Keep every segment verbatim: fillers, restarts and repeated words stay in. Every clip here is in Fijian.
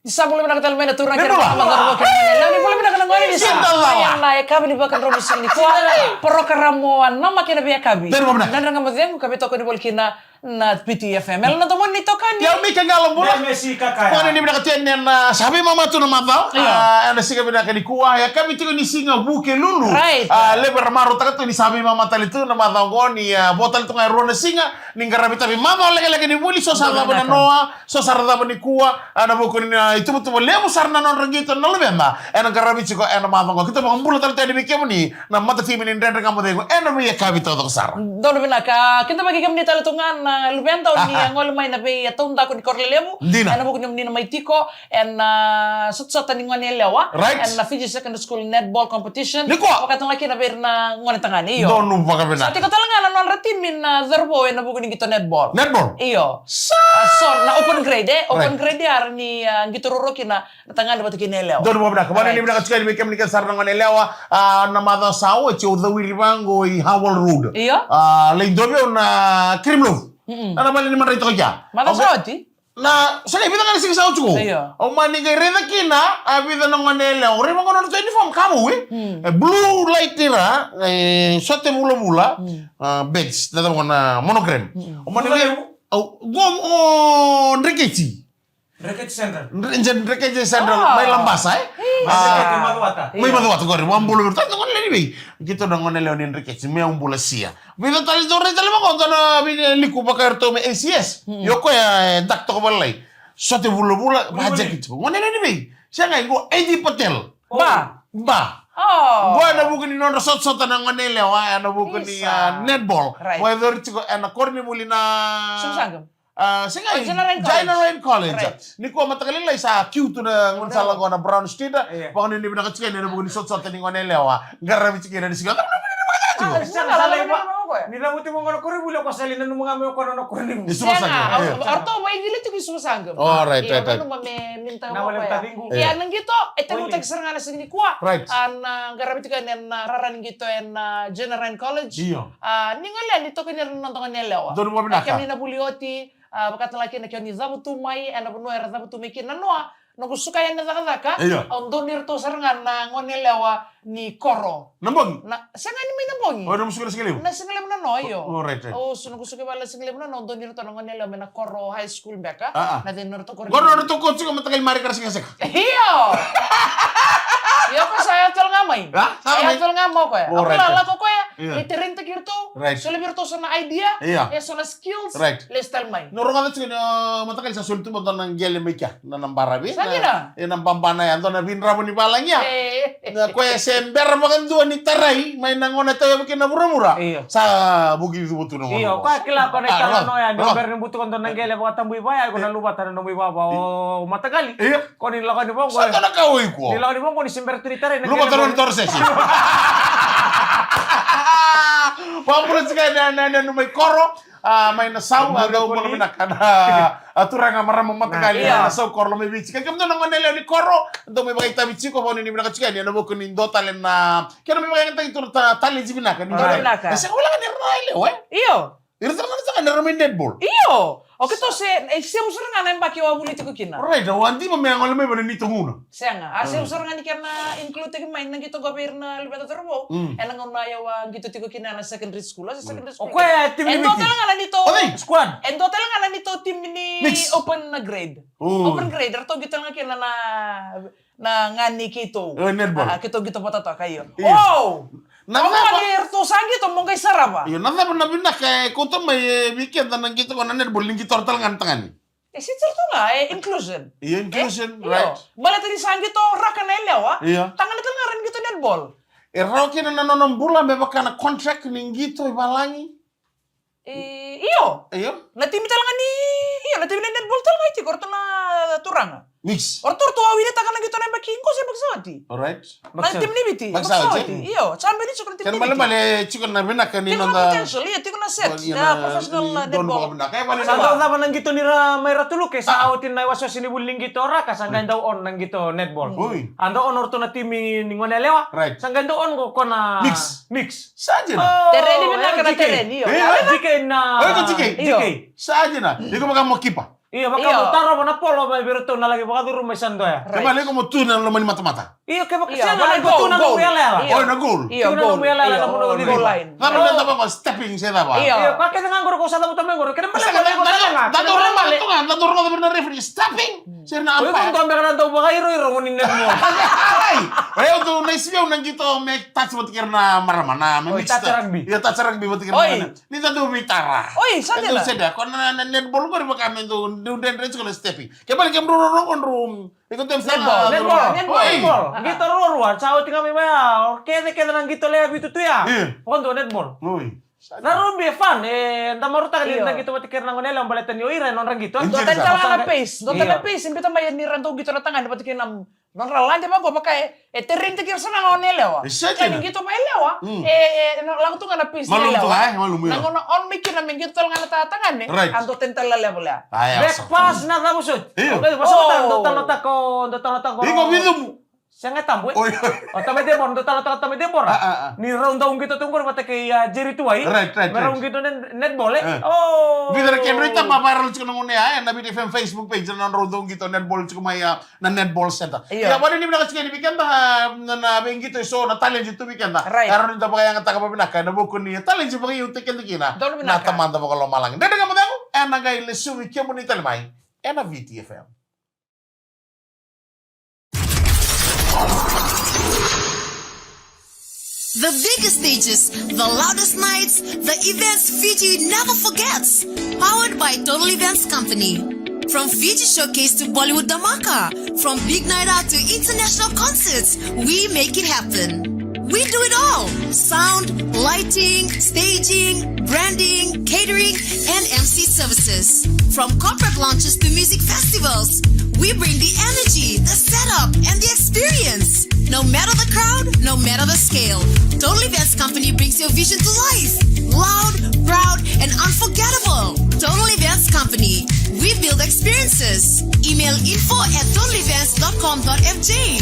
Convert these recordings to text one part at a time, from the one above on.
Ni sa bula vinaka tale mai na turaga kei na marama, cauravou kei na gone yalewa. Ni bula vinaka na gone ni sa mai ena yakavi ni vakadromu siga nikua. Porokaramu a Nama kei na Veiyakavi. Donu vinaka. Dredre Ga Mo Cegu, ka veitokoni voli kina na Viti F M. Ela na domoni ni tokani. Ia, o Mika Galo bula. Gone ni vinaka tiko ena, ah, sa veimama tu na macawa. Io. Ah, ena siga vinaka nikua, yakavi tiko ni siga Vukelulu. Right. Ah, levu era marautaka tu ni sa veimama tale tu na macawa oqo ni, ah, vo tale tu ga e rua na siga ni qaravi itavi. Macawa lekaleka ni vuli, so sa cava na noa, so sa ra cava nikua, ah, ena vuku ni, ah, ituvatuva levu sara na nodra qito na luveda ena qaravi tiko ena macawa oqo. Keitou vakabula tale tu yani vei kemuni na matatimi ni Dredre Ga Mo Cegu ena veiyakavi taucoko sara. Donu vinaka, kidavaki kemuni tale tu ga na luveda o ni a gole mai na veitaudaku ni koro lelevu. Dina. Ena vuku ni nomuni na mai tiko ena, ah, sotasota ni gone yalewa. Right. Ena Fiji Secondary School netball competition. Nikua. Vakatale ga kina vei ira na gone tagane, io. Donu vakavinaka. Sa tiko tale ga na nodra timi na cauravou ena vuku ni qito netball. Netball? Io. Sa. Ah, so na open grade, e? Open grade era ni, ah, qito ruarua kina na tagane vata kei na yalewa. Donu vakavinaka. Right. Ni vinaka tiko yani vei kemuni kece sara na gone yalewa, ah, na macawa sa oti au cawiri vaqo i Howell Road. Io. Ah, lai dovi au na cream loaf. Mm-mm. Na vale ni madrai toka kea. Macawa sa oti? Na, sa qai vica ga na siga sa oti qo. Io. Au mani qai raica kina, ah, vica na gone yalewa. Au raica vaqo na nodratou uniform, ka vou, e? Mm. E blue light ira, e sote vulavula, ah, badge, na cava na monogram. Mm. Au mani qai, au, qo, o, Dreketi. Dreketi Central. Dre-, Dre-, Dreketi Central, ah, mai Labasa, e? Io. Mai Dreketi, ah, Macuata. Mai Macuata, qori, vakabula vei iratou na gone lewe ni vei. Keitou na gone lewe ni Dreketi, me au bula sia. Vica tale, dua rai tale vaqo, dua na vei Liku vaka iratou me A C S. Mm. Io koya, e, dak toka valai. Sote vulavula, vakajakiti. Gone lewe ni vei. Sega, qo Edi Patel. Ba. Ba. Oh. Qo ena vuku ni nodra sotasota na gone yalewa, ena vuku ni, ah, netball. Right. Qo e cori tiko ena koronivuli na Suva Sangam. Ah, sega, oh, Jaina Ryan College. Jaina Ryan College. Right. Nikua mataka lailai sa queue tu na gaunisala qo na Brown Street. Io. Vakanuinui vinaka tiko yani ena vuku ni sotasota ni gone yalewa. Qaravi tiko yani ena siga. Ah, sa lai va. Ni cavuti mo qo na koronivuli, o koya sa lai nanuma ga mai o koya na koronivuli. Ni Suva Sangam. Sega, io. O ratou vakaicili tiko i Suva Sangam. Oh, right, right, right. Nanuma me minita mo koya. Ia, na qito e tagitaki sara ga na siga nikua. Right. Ah, na qaravi tiko yani na rara ni qito ena Jaina Ryan College. Io. Ah, ni gole yani, tokoni ira na noda gone yalewa. Donu vakavinaka. Kemuni na vuli oti, ah, vakatale ga kina ke o ni cavutu mai ena vanua era cavutu mai kina na noa, noqu suka yani na cakacaka. Io. Au donu iratou sara ga na gone yalewa ni koro. Na bogi? Na, sega ni mai na bogi. O, na musuka na siga levu? Na siga levu na noa, io. Oh, right, right. Au su, noqu suka i vale na siga levu na noa, au donu iratou na gone yalewa mai na koro high school beka. Ah, ah. Na cei nodratou koro? Qori nodratou coach qo, mataqali Mari Karasekaseka. Io. Io, o koya sa yaco tale ga mai. A? Sa yaco mai? Sa yaco tale ga mai o koya. Oh, right, right. Au lako o koya, io, me train-taki iratou. Right. Solia vei iratou so na idea, io, e so na skills. Right. Lesu tale mai. Au rogoca tiko ni, o, mataqali sa soli tu mai e dua na qele mai kea. Na, na baravi. Sa dina. E na babana ya, dua na veidravo ni valagi ya. E. Na koya se bera vakadua ni tarai mai na gauna e tauyavu kina na vuravura. Io. Sa vuki cuva tu na gauna. Io, koya kila ko na, a, italanoa ya, ni o bera ni butuka dua na qele vakatabui vaya, iko na luvata na nomu ivava o mataqali. Io. Ko ni lako ni vaqo. Sa dua na ka o iko. Ni lako ni vaqo ni se bera tu ni tarai na qele. Luvata na nomu torosesi. Vakabula tiko na, na, na, na mai koro. A, mai Nasau, a, dou bula vinaka na, a, turaga, marama, mataqali, io, Nasau, koro, Lomaiviti. Kei kemudou na gone yalewa ni koro, dou mai vakaitavi tiko, vakanuinui vinaka tiko yani ena vuku ni dua tale na, kena mai vakayagataki tu na ta-, talent vinaka ni, vinaka, e sega walega ni ra na yalewa, e? Io. Ira tale ga na tagane era mai netball. Io. O keitou se, e, semu sara ga na yabaki au a vuli tiko kina. Right, au a dima me a gole mai vei na neitou gauna. Sega, a semu sara ga ni kena include-taki mai na qito qo vei ira na luveda cauravou. Mm. Ena gauna au a qito tiko kina ena secondary school. O se secondary school. O koya e timi ni Viti. E dua tale ga na neitou squad. E dua tale ga na neitou timi ni open grade. Mix. Open grade, eratou qito tale ga kina na, na, na gani keitou. E, netball. A, keitou qito vata toka, io. Io. Wow! Na cava ni ratou sa qito, mo qai sarava. Io, na cava na vinaka e kauta mai, e, vei keda na qito qo na netball, ni qito tale ga na tagane. E sitiri tu ga, e inclusion. Io, inclusion, e, io, right. Baleta ni sa qito raka na yalewa. Io. Tagane tale ga ra ni qito netball. E rawa kina na nona bula me vaka na contract ni qito i valagi. E, io. Io. Na timi tale ga ni, io, na timi ni netball tale ga e tiko, o ratou na turaga. Mix. O ratou, ratou a winitaka na qito na yabaki qo se yabaki sa oti. Alright. Na timi ni Viti, yabaki sa oti. Io, champion tiko na timi ni Viti. Kena ibalebale tiko na vinaka ni noda potential, io, tiko na set. Io, na professional netball. Sa dau cava na qito ni ra mai Ratu Luke, sa oti na iwasewase ni vuli ni qito raka, sa qai dau on na qito netball. Oi. A dau on o ratou na timi ni gone yalewa. Right. Sa qai dau on qo ko na mix. Mix. Sa dina. Tereni vinaka na tereni, io. Io, G K na. Oi, ko G K. Io. G K. Sa dina. Iko vaka mo kipa. Io, vaka mo tarova na polo mai vei iratou na laki vakacuru mai Saint Antoine. Right. Kevaka iko mo tu na loma ni matamata. Io, kevaka sega, iko tu na nomu yalayala. Io, na goal. Io, tu na nomu yalayala, na nomu goal line. Cava na cava ko stepping se cava? Io. Io, ka kece ga qori ko sa cavuta mai qori. Kena male ko iko tale ga. Dado rogoca vei na referee, stepping. Sega na umpire. Ko iko dua beka na dau vakairoiro ni netball. Ai, o yau dau nice vei au na qito me touch vata kei ira na marama, na me mix touch rugby. Io, touch rugby vata kei ira na marama. Ni da dau veitara. Oi, sa dina. Dau sega, ko na, na netball qori vaka me dau, dau dredre tiko na stepping. Ke bale kemudrau rorogo drau. Iko dau sa netball, netball, netball. Qito ruarua, sa oti ga mai vaya, o kece kece na qito lewe vitu tu ya. Io. Vaka dua netball. Oi. Na rugby e fun, e, da marautaka ni da qito vata kei ira na gone yalewa baleta ni o ira e nodra qito. Dua tani tale ga na pace, dua tani na pace, e biuta mai ni ra dau qito na tagane vata kei na nodra lade vaqo vaka e, e tereni taki ira sara na gone yalewa. Exactly. Ka ni qito vakayalewa, e, e, na lako tu ga na pace ni yalewa. Malumu tu ga, e, malumu. Na gauna on mai kina me qito tale ga na ta-, tagane, right, a dua tani tale na level ya. Back pass na cava soti. Io. Okay, vasa vata, dua tale na tako, dua tale na tako. Iko vicumu. Sega e tabu, e? Oi, oi. O Tama i Debora, dou tala toka Tama i Debora. A, a, a. Ni rau dau qito tu qori vata kei, a, Jerry Tuwai. Right, right, right. Me rau qito net-, netball, e? E. O. Vica na kedra itaba viral tiko na gauna ya, e, na Viti F M Facebook page, na rau dau qito netball tiko mai, a, na Netball Center. Io. Ia, vakanuinui vinaka tiko yani vei keda, a, na, na veiqito eso, na talent tu vei keda. Right. Ia, rau ni da vakayagataka vakavinaka, ena vuku ni talent vakaiutaki keda kina. Donu vinaka. Na Tamada vakalomalagi. Dredre Ga Mo Cegu, ena qai lesuvi kemuni tale mai, ena Viti F M. The biggest stages, the loudest nights, the events Fiji never forgets. Powered by Total Events Company. From Fiji Showcase to Bollywood Dhamaka, from big night out to international concerts, we make it happen. We do it all. Sound, lighting, staging, branding, catering, and M C services. From corporate launches to music festivals, we bring the energy, the setup, and the experience. No matter the crowd, no matter the scale, Total Events Company brings your vision to life. Loud, proud, and unforgettable. Total Events Company. We build experiences. Email info at total events dot com dot F J.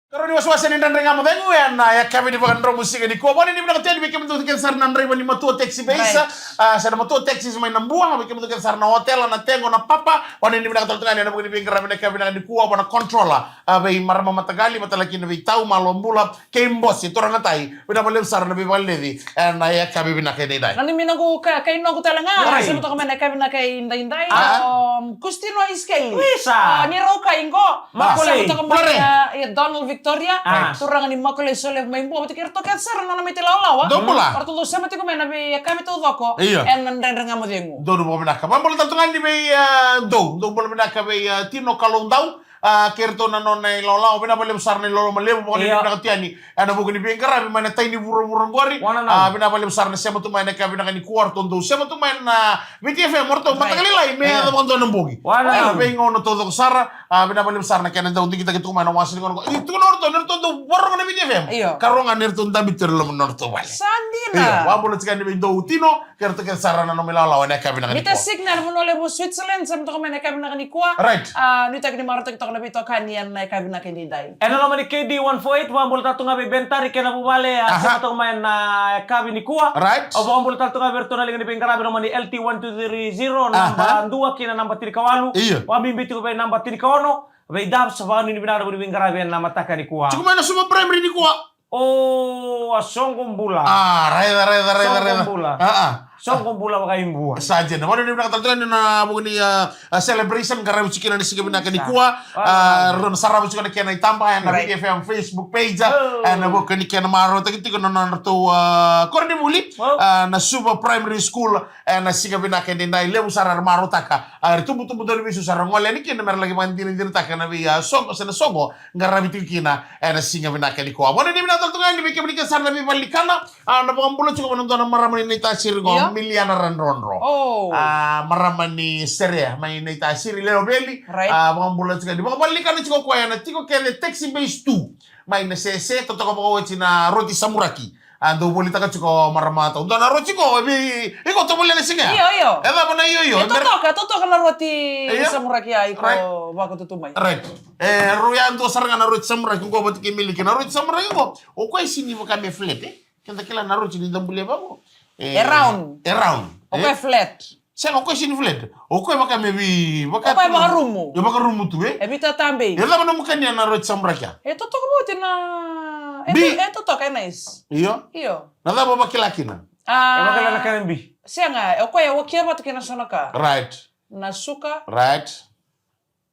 Karua ni wasewase ni Dredre Ga Mo Cegu ena yakavi ni vakadromu siga nikua. Vakanuinui vinaka tu yani vei kemudou kece sara na draiva ni matua taxi base. Right. A, se na matua taxi mai Nabua, vei kemudou kece sara na otela, na Tego, na Papa. Vakanuinui vinaka tale tu ga yani ena vuku ni veiqaravi ena yakavi vinaka nikua, vua na controller, a, vei marama mataqali, vata tale kina vei Tau, malo bula, kei Bose, turaga tai, vinaka vakalevu sara na veivakaleci ena yakavi vinaka edaidai. Nanumi noqu ka, kai noqu tale ga, right, sema toka mai na yakavi vinaka edaidai. A? O, Kustino Iskeli. Isa. A, ni rau kai qo. Makole. Sema toka mai, a, ia Donald Victoria. A. Turaga ni Makole Solevu mai Bua, vata kei iratou kece sara na nona mate ilawalawa. Dou bula. Ratou dau sema tiko mai na veiyakavi taucoko. Io. Ena Dredre Ga Mo Cegu. Donu vakavinaka. Vakabula tale tu ga yani vei, a, dou, dou bula vinaka vei, a, Tino Kaloudau. A, kei iratou na nona ilawalawa, vinaka vakalevu sara na iloloma levu, vakanuinui vinaka tu yani ena vuku ni veiqaravi mai na tai ni vuravura qori. A, vinaka vakalevu sara na sema tu mai ena yakavi vinaka nikua, o ratou dau sema tu mai na Viti F M, o ratou mataka lailai me yaco vakadua na bogi. A, veigauna taucoko sara, a, vinaka vakalevu sara na kena dau digitaki tu mai na wasa ni gauna qo. Io, tukuna o ratou ni ratou dau vakarogo na Viti F M. Io. Ka rogo ga ni ratou dabe tu e loma ni nodratou vale. Sa dina. Io, vakabula tiko yani vei dou Tino, kei iratou kece sara na nona ilawalawa ena yakavi vinaka nikua. Mita Signa, na vanua levu Switzerland, sema toka mai na yakavi vinaka nikua. Right. A, nuitaki ni marautaki toka na veitokani ena yakavi vinaka edaidai. Ena loma ni K D one four eight, vakabula tale tu ga vei Ben Tari kei na vuvale, a, sema toka mai na yakavi nikua. Right. Au vakabula tale tu ga vei iratou na liga ni veiqaravi, loma ni L T one two three zero, naba dua kei na naba tinikawalu. Io. Vakabibi tiko vei naba tinikaono, vei Dubs, vakanuinui vinaka na veiqaravi ena mataka nikua. Tiko mai na Suva Primary nikua. O, a, Soqo Bula. A, raica, raica, raica, raica. Soqo Bula. A, a. Soqo Bula vakaibua. Sa dina. Vakanuinui vinaka tale tu yani ena vuku ni, a, a, celebration qaravi tiko kina na siga vinaka nikua. A, rau na sarava tiko na kena itaba ena Viti F M Facebook page. Ena vuku ni kena marautaki tiko na nodratou, a, koronivuli. A, na Suva Primary School. Ena siga vinaka edaidai, levu sara era marautaka. A, era tubutubu donu vesu sara, gole yani kina mera laki vakadinadinataka na vei, a, soqo, se na soqo qaravi tiko kina ena siga vinaka nikua. Vakanuinui vinaka tale tu ga yani vei kemuni kece sara na veivalenikana. A, na vakabula tiko vua na dua na marama ni Naitasiri qo, Miliana Radrodro. O. A, marama ni Serea mai Naitasiri, Lewe Veli. Right. A, vakabula tiko yani. Vakavalenikana tiko o koya, ena tiko kece taxi base tu mai Nasese, totoka vakaoti na Roti Samuraki. A, dau volitaka tiko o marama tau. Dua na roti qo, e vei iko tovolea na siga ya? Io, io. E cava na io, io? E totoka, totoka na Roti Samuraki ya iko vakatutu mai. Right. E, rau ya dua sara ga na Roti Samuraki qo vata kei Miliki. Na Roti Samuraki qo, o koya e sega ni vaka me flat, e? Keda kila na roti ni da bulia vaqo. E round. E round. O koya e flat. Sega, o koya sini flat. O koya vaka me vi, vaka... O koya vakarumu. E vakarumu tu, e? E vita tabe. E cava nomu kania na roti samburaki ya? E totoka vauti na, e bi. To-, e totoka, e nice. Io. Io. Na cava vakila kina? A. E vakila na kena bi. Sega, o koya e wakia vata kei na so na ka. Right. Na suka. Right.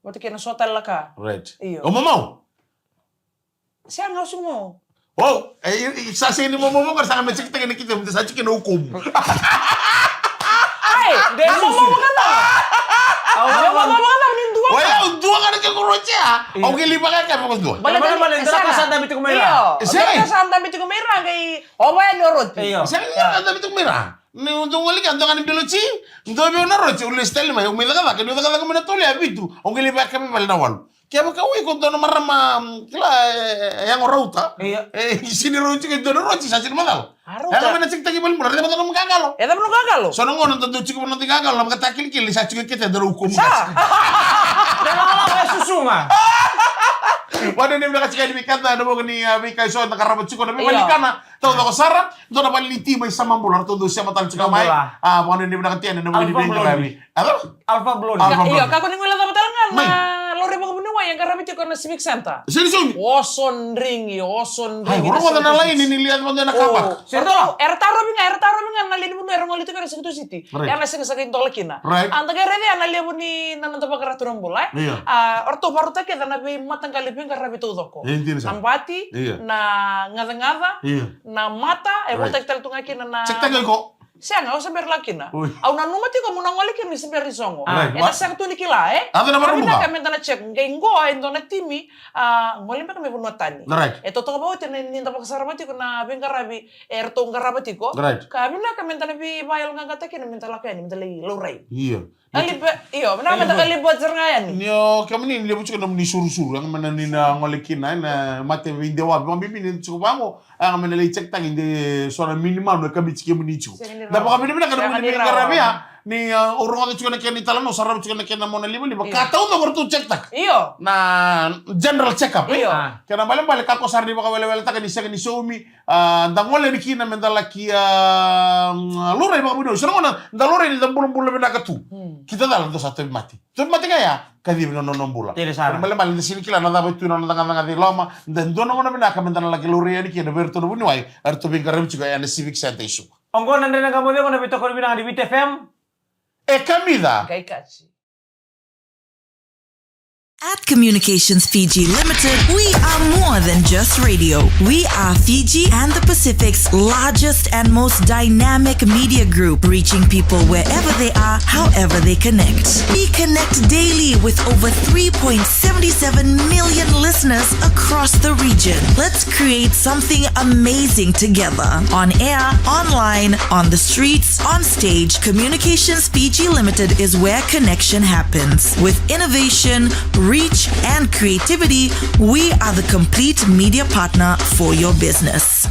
Vata kei na so tale na ka. Right. Io. O mamau? Sega, o sumo. O, e, e, sa sega ni momomo, ka sa ga me check taka ni kita, sa check na hukumu. Ai, de momomo ka na. Au momomo ka na ni dua. Oya, dua ka na ke ko rotia. Au ke liba ka ke ko dua. Bale, bale, bale, dua ka sa da miti ko mera. Io. Sega. Dua ka sa da miti ko mera, qai, o vaya ni o roti. Io. Sega, da miti ko mera. Ni u dau gole ke, dua ga ni bilo ti, dua vei au na roti, au lesu tale mai, au mai cakacaka, ni au cakacaka mai na tolu ya vitu, au qai lai vaka mai vale na walu. Kevaka o iko dua na marama, mm, kila, e, e, e yago rauta. Io. E, sini rauti ke dua na roti, sa sini macala. A, rauta. E, yago mai na tikitaki vale bula, raica vata na nomu qaqalo. E cava nomu qaqalo? So na gauna dau tiko vata na nomu qaqalo, na vakatakilakila, sa tiko kete dua na ukomu. Sa. Dua na qaqalo e susuga. Vata ni vinaka tiko ni veika, na boka ni, a, veika eso, na qarava tiko, na veika ni kana. Taucoko sara, dua na vale ni ti mai Samabula, ratou dau sema tale tiko mai. Samabula. A, vakanuinui vinaka tiko yani na vale ni veiqaravi. Alpha Blondy. Alo? Alpha Blondy. Alpha Blondy. Io, kakua ni guilecava tale ga na laurai vakavuniwai e qaravi tiko na Civic Center. Sini sini. Oso drigi, oso drigi. Ai, voro na laini ni lia vata na kapa. O, se dua. Era tarovi ga, era tarovi ga na lewe ni vanua era gole tiko era Six Two City. Right. Ia na siga sa qai dola kina. Right. A da qai raica na levu ni na noda vakarau tu na bula, e? Io. A, o ratou vakarautaka kece na veimataqali veiqaravi taucoko. E, dina sara. Na bati, io, na gacagaca, io, na mata, e, right, volitaki tale tu ga kina na... Check taka iko. Sega, au se bera lako kina. Ui. Au nanuma tiko meu na gole kina ni se bera ni sogo. Right. Eda sega tu ni kila, e? A, vinaka meda na check. Qai qo e dua na timi, a, gole beka mai vanua tani. Right. E totoka vauti ni da vakasarava tiko na veiqaravi e ratou qarava tiko. Right. Ka vinaka meda na veivakayaloqaqataki kina meda lako yani, meda lai laurai. Io. Kalibe, io, vinaka meda kalibe sara ga yani. Ni o kemuni ni levu tiko nomuni surusuru, yaga mai na ni na gole kina, na mate veidewavi, vakabibi ni tiko vaqo, yaga mai na lai check taki de so na mini manu e kabiti kemuni tiko. Da vakavinavinaka na nomuni veiqaravi ya, ni, a, au rogoca tiko na kena italanoa, sarava tiko na kena mona livaliva, ka taucoko ratou check taki. Io. Na general check up, e? Io. Kena balebale, kakua sara ni vakaweleweletaka ni sega ni saumi, a, da gole yani kina meda laki, a, laurai vakavuniwai. So na gauna da laurai ni da bulabula vinaka tu. Hmm. Kida cala da sa tauvimate. Tauvimate ga ya, kacivi na nona bula. Dina sara. Balebale da sini kila na cava tu na noda gacagaca i loma, da dua na gauna vinaka meda na laki laurai yani kina vei iratou na vuniwai eratou veiqaravi tiko ena Civic Center i Suva. Oqo na Dredre Ga Mo Cegu, na veitokoni vinaka ni Viti F M. E kamica. Qai kaci. At Communications Fiji Limited, we are more than just radio. We are Fiji and the Pacific's largest and most dynamic media group, reaching people wherever they are, however they connect. We connect daily with over three point seven seven million listeners across the region. Let's create something amazing together. On air, online, on the streets, on stage, Communications Fiji Limited is where connection happens. With innovation, reach, and creativity, we are the complete media partner for your business.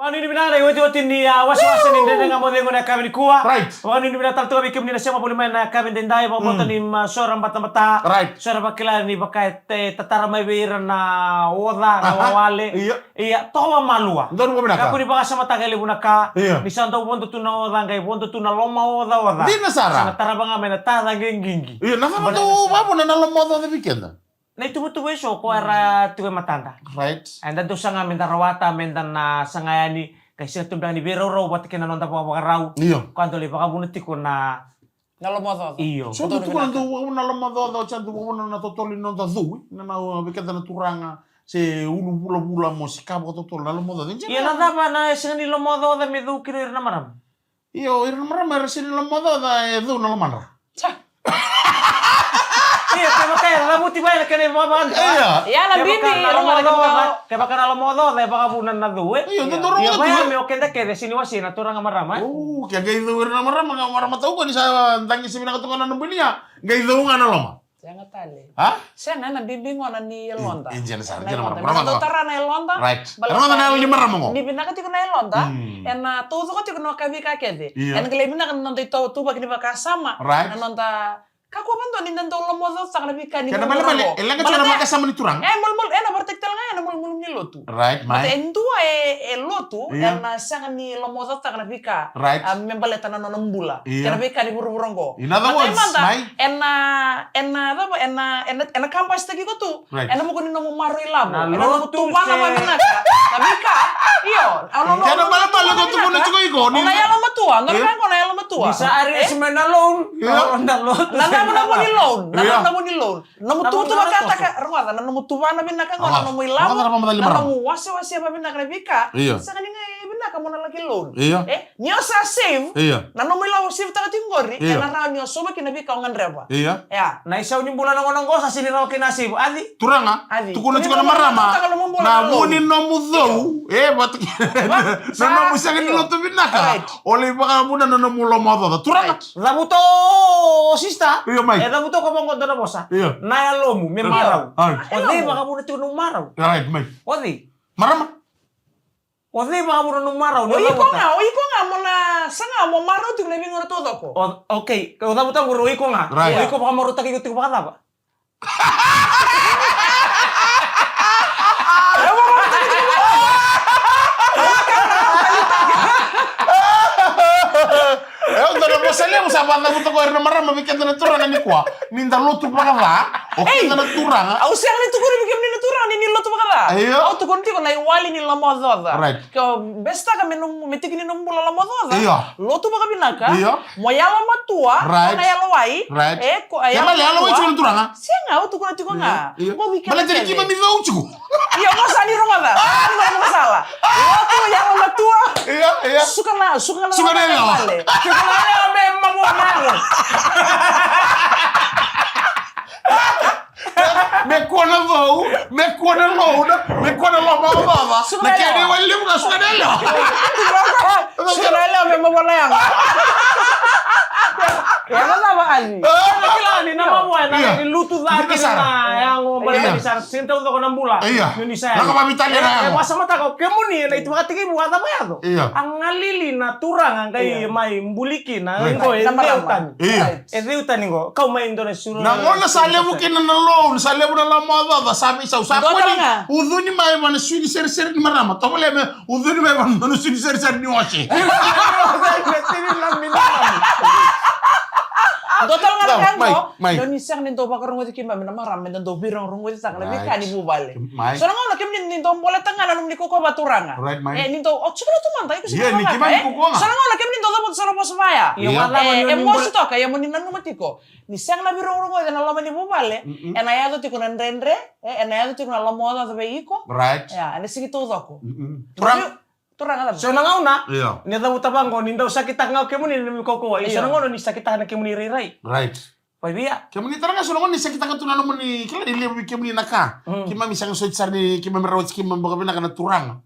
Vakanuinui vinaka na iotioti ni, a, wasewase ni Dredre Ga Mo Cegu ena yakavi nikua. Right. Vakanuinui vinaka tale tu ga vei kemuni na sema voli mai ena yakavi edaidai, vakabauta ni, mm, ma, so era batabata. Right. So era vakila ni vaka e, e tatara mai vei ira na oca, na wawale. Io. Ia, toka vakamalua. Donu vakavinaka. Kakua ni vakasamataka e levu na ka. Io. Ni sa dau vodo tu na oca, qai vodo tu na lomaocaoca. Dina sara. Sa na tarava ga mai na taca qiqi. Io, na cava dau vakavuna na lomaocaoca vei keda? Na ituvatuva eso ko era tiko e matada. Right. Eda dau saga meda rawata, meda na saga yani, qai sega tu beka ni veiraurau vata kei na noda vakavakarau. Io. Ko a dau lai vakavuna tiko na lomaocaoca. Io. So dau tukuna dau vakavuna na lomaocaoca, oti a dau vakavuna na totolo ni noda cou, na, na, vei keda na turaga, se ulu vulavula mo se ka vakatotolo na lomaocaoca. Ia na cava na sega ni lomaocaoca me cou kina o ira na marama? Io, ira na marama era sega ni lomaocaoca e cou na lomadra. Sa. Io, kevaka e cavuti mai na kena ivakavakadua. Io. Ia na bibi, kevaka na lomaocaoca, kevaka na lomaocaoca e vakavuna na cou, e? Io, dodoro. Ia, vaya me o keda kece sega ni wasei na turaga marama, e? O, ke qai cou ira na marama, ga marama tauka ni sa dagi se vinaka toka na nabuni ya, qai cou ga na loma. Sega tale. A? Sega, na bibi gona ni yaloda. I, i jena sara, na jena yaloda. Marama, marama. Tara na yaloda. Right. Baleta na yaloda ni marama qo. Ni vinaka tiko na yaloda. Mm. Ena taucoko tiko na ka vei ka kece. Io. Ena qai lai vinaka na noda itautuvaki ni vakasama. Right. Na noda kakua vakadua ni da dau lomaocaocataka na veika ni... Kena malumalumu, e leqa tiko na vakasama ni turaga. E malumalumu, ena vakaraitaki tale ga ena malumalumu ni lotu. Right, mai. Baleta e dua E, e lotu, ena sega ni lomaocaotaka na veika, right, a, me baleta na nona bula. Kena veika ni vuravura oqo. In other words, mai, ena, ena, cava, ena, ena, ena kabasitaki iko tu. Right. Ena vuku ni nomu marau ilavo. Ena nomu tuvana vavinaka na veika. Io, ena nomu tuvana vavinaka. Kena balebale ko tukuna tiko iko, ni na yalomatua, na veika qo na yalomatua. Ni sa arrears mai na loan. Io. Na loan. Na cava na vu ni loan? Na cava na vu ni loan? Nomu tuvatuvataka, rogoca, na nomu tuvana vinaka qo, na nomu ilavo, na nomu wasewase vavinaka na veika. Io. Sega ni qai vinaka mo na laki loan. Io. E, ni o sa save, io, na nomu ilavo save-taka tiko qori, io, ena rawa ni o sova kina veika o gadreva. Io. Ia. Na isau ni bula na gauna qo sa sega ni rawa kina save. Aci? Turaga, aci, tukuna tiko na marama. Na vu ni nomu cou. E, vata kei na nomu sega ni lotu vinaka. Right. O lai vakavuna na nomu lomaocaoca. Turaga. Right. Cavuta o sister. Io, mai. E cavuta ko vaqo dua na vosa. Io. Na yalomu me marau. Ai. O cei vakavuna tiko nomu marau? Right, mai. O cei? Marama. O cei vakavuna nomu marau? O iko ga, o iko ga mo na saga mo marau tiko na veigauna taucoko. O, okay, o cavuta qori o iko ga. Right. O iko vakamarautaki iko tiko vakacava? E, au dau na vosa levu sa vakacavuta ko ira na marama vei keda na turaga nikua. Ni da lotu vakaca, o keda na turaga. Au sega ni tukuna vei kemuni na turaga ni ni lotu vakaca. Io. Au tukuna tiko na iwali ni lomaocaoca. Right. Ke o besetaka me nomu, me tiki ni nomu bula lomaocaoca. Io. Lotu vakavinaka. Io. Mo yalomatua, right, ko na yalowai. Right. E, ko, e, yalomatua. Kena yalowai tiko na turaga. Sega, au tukuna tiko ga. Io. Baleta ni keimami cou tiko. Io, mo sa ni rogoca. Sa ni rogoca sala. Lotu, yalomatua. Io, io. Suka na, suka na, suka na yalewa. Suka na yalewa me mavoa na yago. Me kua na cou, me kua na loan, me kua na lomaocaoca. Na kena iwali levu ga suka na yalewa. Suka na yalewa me mavoa na yago. Ia na cava, Aci? Kila ni na mavoa, na, io, ni lutu cake na yago, baleta ni sa sega ni taucoko na bula. Io. Ni sa yago. Lako vavitalia na yago. E, e, vakasamataka o kemuni, na ivakatekivu a cava yaco? Io. A galili na turaga qai mai buli kina, right, qo e ceu tani. Io. Right. E ceu tani qo, kau mai dua na suru. Na gauna sa levu kina na loan, sa levu na lomaocaoca, sa veisau, sa kua ni ucuni mai vua na sui ni seresere ni marama. Tovolea me ucuni mai vua na sui ni seresere ni ose. Dua tale ga na ka qo, mai, mai. Dua ni sega ni dau vakarogoci keimami na marama, me da dau veirogorogocitaka na veika ni vuvale. Mai. So na gauna kemuni ni dau boleta ga na nomuni kaukauwa vakaturaga. Right, mai. E, ni dau, o, tiko na tu mada, iko sa, io, ni keimami kaukauwa ga. So na gauna kemuni dau cavuta so na vosa vaya. Io. E, e mosi toka, ia mo ni nanuma tiko. Ni sega na veirogorogoci ena loma ni vuvale, mm-mm, ena yaco tiko na dredre, e, ena yaco tiko na lomaocaoca vei iko. Right. Ia, ena sigi taucoko. Mm-mm. Turaga. Turaga cava? So na gauna, io, ni cavuta vaqo, ni dau sakitaka ga o kemuni na nomuni kaukauwa. Io. So na gauna ni sakitaka na kemuni irairai. Right. Vavia. Kemuni tale ga so na gauna ni sakitaka tu na nomuni, kila ni levu vei kemuni na ka. Mm. Keimami sega soti sara ni keimami rawati keimami vakavinaka na turaga.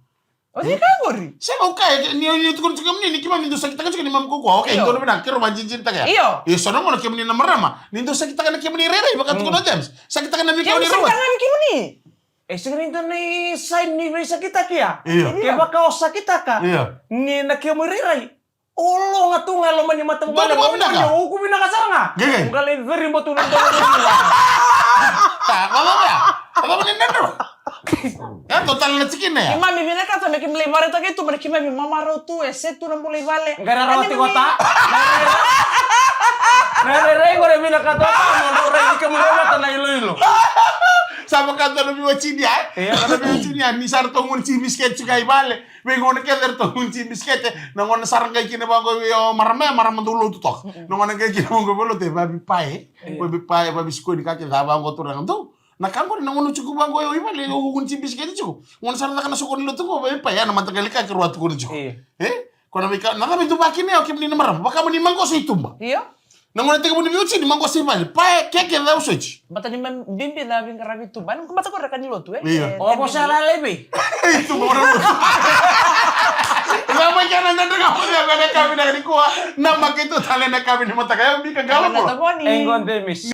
O cei ka qori? Sega, au kaya, ni, ni tukuna tiko kemuni, ni keimami dau sakitaka tiko neimami kaukauwa. Okay, io, donu vinaka, keirau vajijinitaka ya. Io. Io, so na gauna kemuni na marama, ni dau sakitaka na kemuni irairai, vaka tukuna o James. Sakitaka na veika ni rairai. Kemuni sakitaka na kemuni. E sega ni dua na sign ni veisakitaki ya. Io. Kevaka o sakitaka, io, ni na kemu irairai, o loga tu ga e loma ni matavuvale. Donu vinaka. O uku vinaka sara ga. Qai, qai. Qai lai ceriba tu na donu. Ta, vava ya. Vava ni dredre. Ya, dua tale na tikina ya. Keimami vinakata me keimami lai vakaraitaki tu, me keimami mamarau tu, e se tu na bula i vale. Qai rarawa tiko ta. Na rairai qori e vinakata o ta, mo drau rai ni kemuni vata na iloilo. Sa vaka dua na veiwatini ya, e? Io. Dua na veiwatini ya, ni sa ratou gunu tiki bisikete tiko i vale. Veigauna kece ratou gunu tiki bisikete. Na gauna sara qai kina vaqo, io, marama, marama dau lotu toka. Mm-mm. Na gauna qai kina vaqo veilotu, e vavi pae. Io. Vavi pae, vavi sikoni ka kece, a vaqo turaga dau. Na ka qori na gauna tiko vaqo, io, i vale, io, gunu tiki bisikete tiko. Gauna sara caka na soqoni lotu qo, vavi pae, ya na mataqali ka keirau a tukuna tiko. Io. E? Ko na veika, na cava e dau vakina ya o kemuni na marama? Vaka mo ni maqosa i tuba. Io. Na gauna tekivu ni veiwatini, maqosa i vale. Pae, keke, cau soti. Baleta ni ma bibi na veiqaravi i tuba. Ni ko baleta ko reka ni lotu, e? Io. E, o, ko sa lala i vei? I tuba, o na lotu. Sa mai kena dredre ka mo ni a vei na kavi na nikua. Na makeitou tale na kavi ni mataka. Io, bika qalo mo. E, qo de mis.